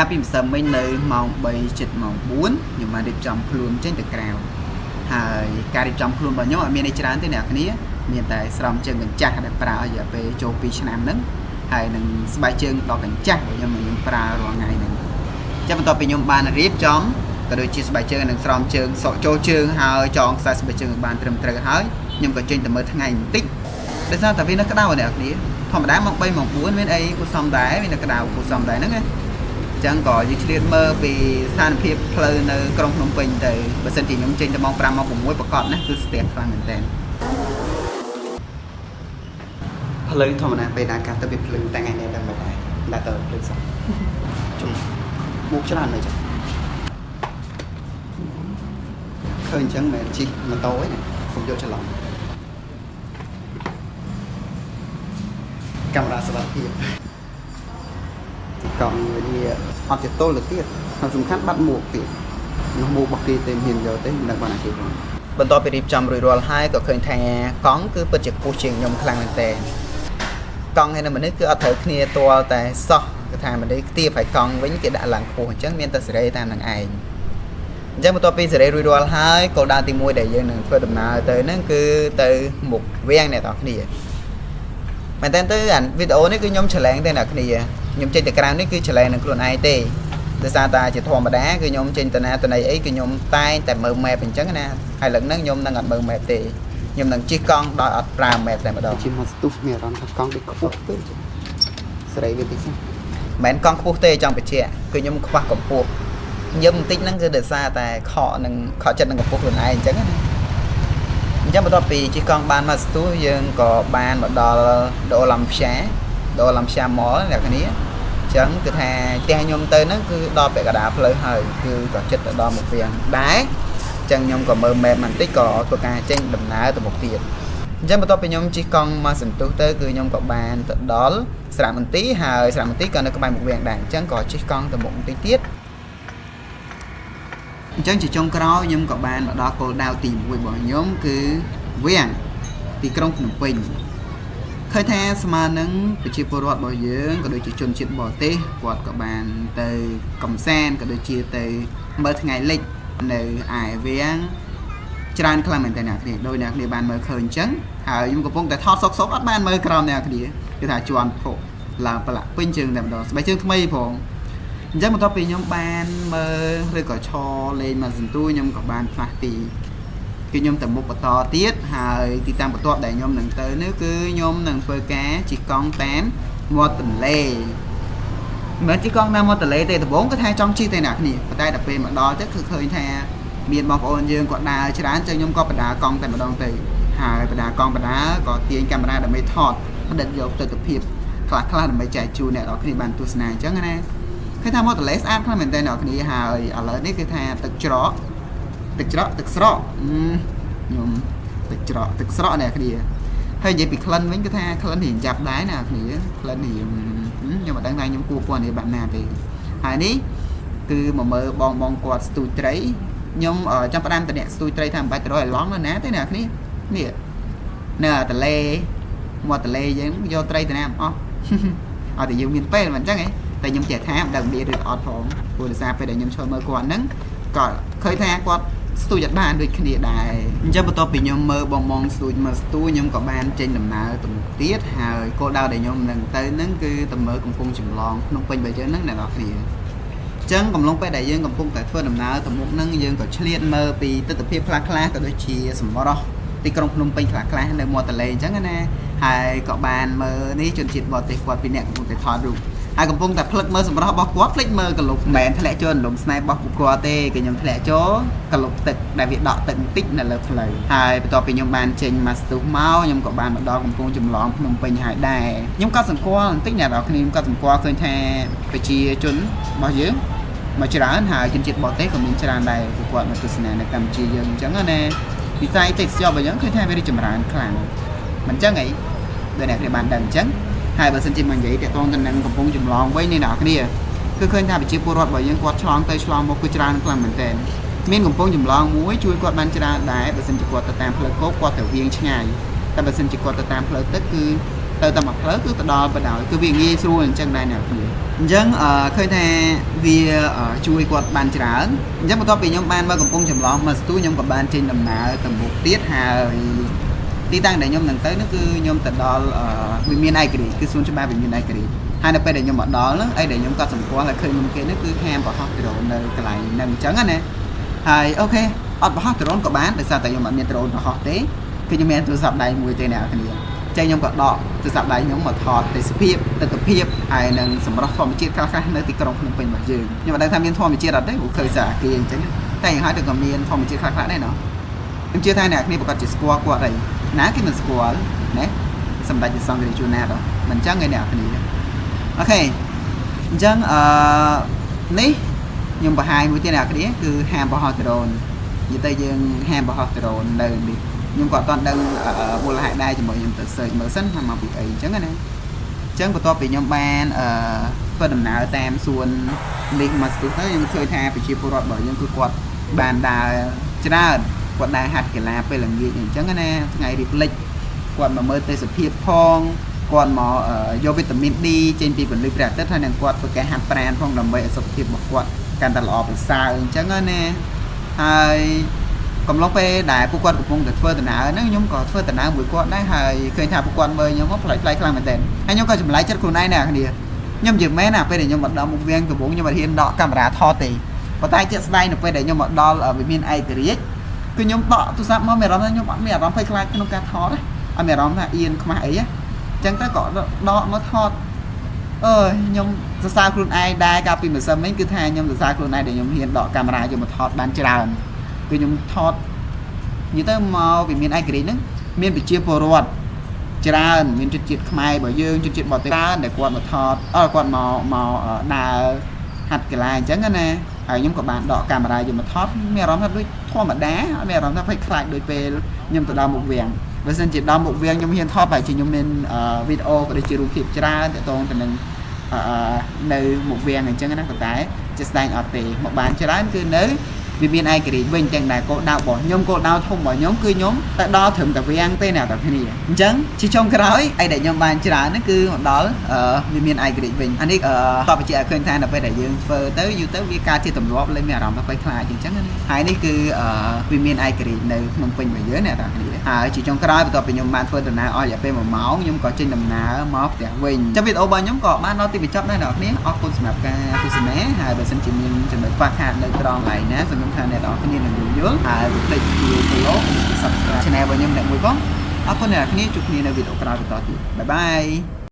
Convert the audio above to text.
កាលពីម្សិលមិញនៅម៉ោង3ជិតម៉ោង4ខ្ញុំបានរៀបចំខ្លួនចេញទៅក្រៅហើយការរៀបចំខ្លួនរបស់ខ្ញុំអត់មានអីច្រើនទេអ្នកគ្នាមានតែស្រោមជើងកញ្ចាស់ដែលប្រើរយៈពេលចូល2ឆ្នាំហ្នឹងហើយនឹងស្បែកជើងដល់កញ្ចាស់របស់ខ្ញុំខ្ញុំប្រើរាល់ថ្ងៃហ្នឹងចាំបន្ទាប់ពីខ្ញុំបានរៀបចំក៏ដូចជាស្បែកជើងនិងស្រោមជើងសក់ចូលជើងហើយចងខ្សែស្បែកជើងឲ្យបានត្រឹមត្រូវហើយខ្ញុំក៏ចេញទៅមើលថ្ងៃបន្តិចដោយសារតែវានៅក្តៅអ្នកគ្នាធម្មតាម៉ោង3ម៉ោង4មានអីគួរសមដែរវានៅក្តៅគួរសមដែរហ្នឹងណាចឹងក៏យើងឆ្លៀតមើលពីស្ថានភាពផ្លូវនៅក្រុងភ្នំពេញទៅបើសិនជាខ្ញុំចេញទៅម៉ោង5ម៉ោង6ប្រកាសណាគឺស្ទះខ្លាំងមែនតើផ្លូវធម្មតាពេលណាកាសទៅវាភ្លឺតែថ្ងៃនេះដឹងមិនដែរតែទៅភ្លឺសោះជុំមុខច្រើនមែនចឹងឃើញអញ្ចឹងមិនជិះម៉ូតូឯណាកុំយកច្រឡំកាមេរ៉ាសុវត្ថិភាពកង់វាអត់ជាទល់ទៅទៀតហើយសំខាន់បាត់មួកទៀតនោះមួករបស់គេទេមិនហ៊ានយកទេមិនដឹងបានអាគេផងបន្ទាប់ពីរៀបចំរួចរាល់ហើយក៏ឃើញថាកង់គឺពិតជាខ្ពស់ជាងខ្ញុំខ្លាំងមែនទែនកង់ហើយនឹងមនុស្សគឺអត់ត្រូវគ្នាទាល់តែសោះគឺថាមនុស្សខ្ទាបហើយកង់វិញគេដាក់ឡើងខ្ពស់អញ្ចឹងមានតែសេរីតាមនឹងឯងអញ្ចឹងបន្ទាប់ពីសេរីរួចរាល់ហើយគោលដៅទី1ដែលយើងនឹងធ្វើដំណើរទៅហ្នឹងគឺទៅមុខវាំងអ្នកនរគ្នាមែនតើទៅអាវីដេអូនេះគឺខ្ញុំឆ្លងទេអ្នកគ្នាខ្ញុំចេញទៅក្រៅនេះគឺឆ្លងនឹងខ្លួនឯងទេដោយសារតែជាធម្មតាគឺខ្ញុំចេញទៅណាទៅណីអីគឺខ្ញុំតែងតែមើល map អញ្ចឹងណាហើយលើកហ្នឹងខ្ញុំនឹងអត់មើល map ទេខ្ញុំនឹងជិះកង់ដោយអត់ប្រើ map តែម្ដងជិះមកស្ទុះមានអារម្មណ៍ថាកង់ដូចខ្ពស់ពេកសេរីវាតិចសិនមិនមែនកង់ខ្ពស់ទេចង់បញ្ជាក់គឺខ្ញុំខ្វះកម្ពស់ញឹមបន្តិចហ្នឹងគឺដោយសារតែខកនឹងខកចិត្តនឹងកម្ពស់ខ្លួនឯងអញ្ចឹងណាអញ្ចឹងបន្ទាប់ពីជិះកង់បានមកស្ទុះយើងក៏បានមកដល់ដូឡាំផ្សាដូឡាំផ្សាម៉លអ្នកគ្នាអញ្ចឹងគឺថាផ្ទះខ្ញុំទៅហ្នឹងគឺដល់ពាក់កណ្ដាលផ្លូវហើយគឺក៏ចិត្តទៅដល់មុខវាំងដែរអញ្ចឹងខ្ញុំក៏មើល map បន្តិចក៏ធ្វើការចេញដំណើរទៅមុខទៀតអញ្ចឹងបន្ទាប់ពីខ្ញុំជិះកង់មកសន្ទុះទៅគឺខ្ញុំក៏បានទៅដល់ស្រៈមន្ទីរហើយស្រៈមន្ទីរក៏នៅក្បែរមុខវាំងដែរអញ្ចឹងក៏ជិះកង់ទៅមុខបន្តិចទៀតអញ្ចឹងជាចុងក្រោយខ្ញុំក៏បានមកដល់គោលដៅទី1របស់ខ្ញុំគឺវាំងទីក្រុងភ្នំពេញឃើញថាស្មើនឹងប្រជាពលរដ្ឋរបស់យើងក៏ដូចជាជនជាតិបរទេសគាត់ក៏បានទៅកំសាន្តក៏ដូចជាទៅមើលថ្ងៃលិចនៅឯវាំងច្រើនខ្លាំងមែនតើអ្នកគ្នាដោយអ្នកគ្នាបានមើលឃើញអញ្ចឹងហើយខ្ញុំកំពុងតែថតសុកសុកអត់បានមើលក្រោមអ្នកគ្នាគឺថាជន់ភក់ឡើងប្រឡាក់ពេញជើងតែម្ដងស្បែកជើងថ្មីផងអញ្ចឹងបន្ទាប់ពីខ្ញុំបានមើលឬក៏ឈរលេងមកសន្ទូខ្ញុំក៏បានផ្លាស់ទីគឺខ្ញុំទៅមុខបន្តទៀតហើយទីតាំងបន្ទាប់ដែលខ្ញុំនឹងទៅនេះគឺខ្ញុំនឹងធ្វើការជិះកង់តាមមាត់ទន្លេមិនមែនជិះកង់តាមមាត់ទន្លេទេដំបូងគឺថាចង់ជិះទេអ្នកគ្នាប៉ុន្តែដល់ពេលមកដល់ទៅគឺឃើញថាមានបងប្អូនយើងគាត់ដើរច្រើនចឹងខ្ញុំក៏បដាកង់តែម្ដងទៅហើយបដាកង់បដាក៏ទាញកាមេរ៉ាដើម្បីថតផ្ដិតយកទិដ្ឋភាពខ្លះខ្លះដើម្បីចែកជូនអ្នកនរគ្នាបានទស្សនាអញ្ចឹងណាឃើញថាមាត់ទន្លេស្អាតខ្លាំងមែនតើអ្នកគ្នាហើយឥឡូវនេះគឺថាទឹកច្រកទឹកច្រកទឹកស្រកខ្ញុំទឹកច្រកទឹកស្រកអ្នកគ្នាហើយនិយាយពីក្លិនវិញគឺថាក្លិនរៀងចាប់ដែរណាគ្នាក្លិនរៀងខ្ញុំមិនដឹងថាខ្ញុំគួរពណ៌នេះបែបណាទេហើយនេះគឺមកមើលបងបងគាត់ស្ទូចត្រីខ្ញុំចាំផ្ដាំតអ្នកស្ទូចត្រីថាមិនបាច់ទៅរកឲ្យឡង់ណាទេអ្នកគ្នានេះនៅទន្លេមាត់ទន្លេយើងយកត្រីទៅណាអស់អត់តែយើងមានពេលមិនអញ្ចឹងហ៎តែខ្ញុំចេះថាមិនដឹងមានឬអត់ផងព្រោះដោយសារពេលដែលខ្ញុំឈរមើលគាត់ហ្នឹងក៏ឃើញថាគាត់ស្ទូចអត់បានដូចគ្នាដែរអញ្ចឹងបន្ទាប់ពីខ្ញុំមើលបងបងស្ទូចមកស្ទូចខ្ញុំក៏បានចេញដំណើរទៅមុខទៀតហើយគោលដៅដែលខ្ញុំនឹងទៅហ្នឹងគឺទៅមើលកំពង់ចម្លងភ្នំពេញរបស់យើងហ្នឹងអ្នកនរគ្នាចឹងកំឡុងពេលដែលយើងកំពុងតែធ្វើដំណើរទៅមុខហ្នឹងយើងក៏ឆ្លៀតមើលពីទិដ្ឋភាពខ្លះៗក៏ដូចជាសម្រស់ទីក្រុងភ្នំពេញខ្លះៗនៅមាត់ទន្លេអញ្ចឹងណាហើយក៏បានមើលនេះជនជាតិបរទេសគាត់ពីរនាក់កំពុងតែថតរូបហើយកំពុងតែផ្លឹកមើលសម្រស់របស់គាត់ភ្លេចមើលកលុបមិនមែនធ្លាក់ចូលរំស្នេហ៍របស់ពួកគាត់ទេគឺខ្ញុំធ្លាក់ចូលកលុបទឹកដែលវាដក់ទឹកបន្តិចនៅលើផ្លូវហើយបន្ទាប់ពីខ្ញុំបានចេញមកស្ទុះមកខ្ញុំក៏បានមកដល់កំពង់ចម្លងភ្នំពេញហើយដែរខ្ញុំក៏សង្កល់បន្តិចអ្នកនរគ្នាខ្ញុំក៏សង្កល់ឃើញថាប្រជាជនរបស់យើងមកច្រើនហើយជនជាតិបរទេសក៏មានច្រើនដែរគឺគាត់មកទស្សនានៅកម្ពុជាយើងអញ្ចឹងណាវិស័យទេសចររបស់យើងឃើញថាវារីកចម្រើនខ្លាំងមិនអញ្ចឹងអីដោយអ្នកគ្នាបានដឹងអញ្ចឹងហើយបើសិនជាមកនិយាយតាក់ទងទៅនឹងកំពង់ចម្លងវិញនេះអ្នកគ្នាគឺឃើញថាប្រជាពលរដ្ឋរបស់យើងគាត់ឆ្លងទៅឆ្លងមកគឺច្រើនខ្លាំងមែនទែនមានកំពង់ចម្លងមួយជួយគាត់បានច្រើនដែរបើសិនជាគាត់ទៅតាមផ្លូវគោកគាត់ទៅវៀងឆ្ងាយតែបើសិនជាគាត់ទៅតាមផ្លូវទឹកគឺ ទៅតែមួយផ្លូវគឺទៅដល់បណ្ដោយគឺវាងាយស្រួលអញ្ចឹងដែរអ្នកគ្នាអញ្ចឹងអឺឃើញថាវាជួយគាត់បានច្រើនអញ្ចឹងបន្ទាប់ពីខ្ញុំបានមកកំពង់ចម្លងមកស្ទូខ្ញុំក៏បានចេញដំណើរទៅមុខទៀតហើយទីតាំងដែលខ្ញុំនឹងទៅនោះគឺខ្ញុំទៅដល់វិមានឯករាជ្យគឺសួនច្បារវិមានឯករាជ្យហើយនៅពេលដែលខ្ញុំមកដល់ហ្នឹងអីដែលខ្ញុំកត់សម្គាល់ហើយឃើញមុនគេនោះគឺហាមបង្ហោះដ្រូននៅកន្លែងហ្នឹងអញ្ចឹងណាហើយ OK អត់បង្ហោះដ្រូនក៏បានដោយសារតែខ្ញុំអត់មានដ្រូនបង្ហោះទេគឺខ្ញុំមានទូរស័ព្ទដៃមួយទេអ្នកគ្នាចឹងខ្ញុំក៏ដកទូរស័ព្ទដៃខ្ញុំមកថតទេសភាពទស្សនភាពហើយនឹងសម្រស់ធម្មជាតិខ្លះៗនៅទីក្រុងភ្នំពេញរបស់យើងខ្ញុំមិនដឹងថាមានធម្មជាតិអត់ទេព្រោះឃើញសារអាគារអញ្ចឹងតែយ៉ាងហោចក៏មានធម្មជាតិខ្លះៗដែរណោះខ្ញុំជឿថាអ្នកគ្នាប្រកាសជាស្គាល់គាត់ហើយណាគេមិនស្គាល់ណាសម្ដេចព្រះសង្ឃរាជជួនណាតមិនអញ្ចឹងឯអ្នកគ្នា OK អញ្ចឹងអឺនេះខ្ញុំបង្ហាញមួយទៀតអ្នកគ្នាគឺហាមបង្ហោះដ្រូននិយាយទៅយើងហាមបង្ហោះដ្រូននៅនេះខ្ញុំក៏អត់ទាន់ដឹងមូលហេតុដែរជាមួយខ្ញុំទៅ search មើលសិនថាមកពីអីអញ្ចឹងណាអញ្ចឹងបន្ទាប់ពីខ្ញុំបានអឺធ្វើដំណើរតាមសួននេះមកស្ទុះទៅខ្ញុំឃើញថាប្រជាពលរដ្ឋរបស់យើងគឺគាត់បានដើរច្រើនគាត់ដើរហាត់កីឡាពេលល្ងាចអញ្ចឹងណាថ្ងៃរៀបលិចគាត់មកមើលទេសភាពផងគាត់មកយកវីតាមីន D ចេញពីពន្លឺព្រះអាទិត្យហើយនឹងគាត់ធ្វើការហាត់ប្រាណផងដើម្បីឲ្យសុខភាពរបស់គាត់កាន់តែល្អប្រសើរអញ្ចឹងណាហើយកំឡុងពេលដែលពួកគាត់កំពុងតែធ្វើដំណើរហ្នឹងខ្ញុំក៏ធ្វើដំណើរមួយគាត់ដែរហើយឃើញថាពួកគាត់មើលខ្ញុំមកប្លែកប្លែកខ្លាំងមែនទែនហើយខ្ញុំក៏ចម្លែកចិត្តខ្លួនឯងដែរគ្នាខ្ញុំនិយាយមែនណាពេលដែលខ្ញុំមកដល់មុខវាងដំបូងខ្ញុំអត់ហ៊ានដកកាមេរ៉ាថតទេប៉ុន្តែជាក់ស្ដែងនៅពេលដែលខ្ញុំមកដល់វិមានឯករាជ្យគឺខ្ញុំដកទូរស័ព្ទមកមានអារម្មណ៍ថាខ្ញុំអត់មានអារម្មណ៍ភ័យខ្លាចក្នុងការថតទេអត់មានអារម្មណ៍ថាអៀនខ្មាស់អីទេអញ្ចឹងទៅក៏ដកមកថតអើយខ្ញុំសរសើរខ្លួនឯងដែរកាលពីម្សិលមិញគឺថាខ្ញុំសរសើរខ្លួនឯងដែលខ្ញុំហ៊ានដកកាមេរ៉ាយកមកថតបានច្រើនគឺខ្ញុំថតនិយាយទៅមកវិមានឯករាជ្យហ្នឹងមានប្រជាពលរដ្ឋច្រើនមានជនជាតិខ្មែររបស់យើងជនជាតិបរទេសច្រើនដែលគាត់មកថតអឺគាត់មកមកដើរហាត់កីឡាអញ្ចឹងណាហើយខ្ញុំក៏បានដកកាមេរ៉ាយកមកថតមានអារម្មណ៍ថាដូចធម្មតាអត់មានអារម្មណ៍ថាភ័យខ្លាចដូចពេលខ្ញុំទៅដល់មុខវាំងបើសិនជាដល់មុខវាំងខ្ញុំហ៊ានថតប្រហែលជាខ្ញុំមានវីដេអូក៏ដូចជារូបភាពច្រើនទាក់ទងទៅនឹងនៅមុខវាំងអញ្ចឹងណាប៉ុន្តែជាស្ដែងអត់ទេមកបានច្រើនគឺនៅវាមានឯករាជ្យវិញទាំងដែលគោលដៅរបស់ខ្ញុំគោលដៅធំរបស់ខ្ញុំគឺខ្ញុំទៅដល់ត្រឹមតែវាំងទេអ្នកទាំងគ្នាអញ្ចឹងជាចុងក្រោយអីដែលខ្ញុំបានច្រើនហ្នឹងគឺមកដល់វាមានឯករាជ្យវិញអានេះតបបញ្ជាក់ឲ្យឃើញថានៅពេលដែលយើងធ្វើទៅយូរទៅវាកើតជាទម្លាប់លែងមានអារម្មណ៍ថាភ័យខ្លាចអញ្ចឹងណាហើយនេះគឺវាមានឯករាជ្យនៅក្នុងពេញរបស់យើងអ្នកទាំងគ្នាហើយជាចុងក្រោយបន្ទាប់ពីខ្ញុំបានធ្វើដំណើរអស់រយៈពេល1ម៉ោងខ្ញុំក៏ចេញដំណើរមកផ្ទះវិញចាំវីដេអូរបស់ខ្ញុំក៏បានដល់ទីបញ្ចប់ដែរអ្នកនរគ្នាអរគុណសម្រាប់ការទស្សនាហើយបើសិនជាមានចំណុចខ្វះខាតនៅត្រង់កន្លែងណាសូមខ្ញុំថាអ្នកនរគ្នានឹងយល់ហើយកុំភ្លេចជួយ follow និង subscribe channel របស់ខ្ញុំអ្នកមួយផងអរគុណអ្នកនរគ្នាជួបគ្នានៅវីដេអូក្រោយបន្តទៀត bye bye.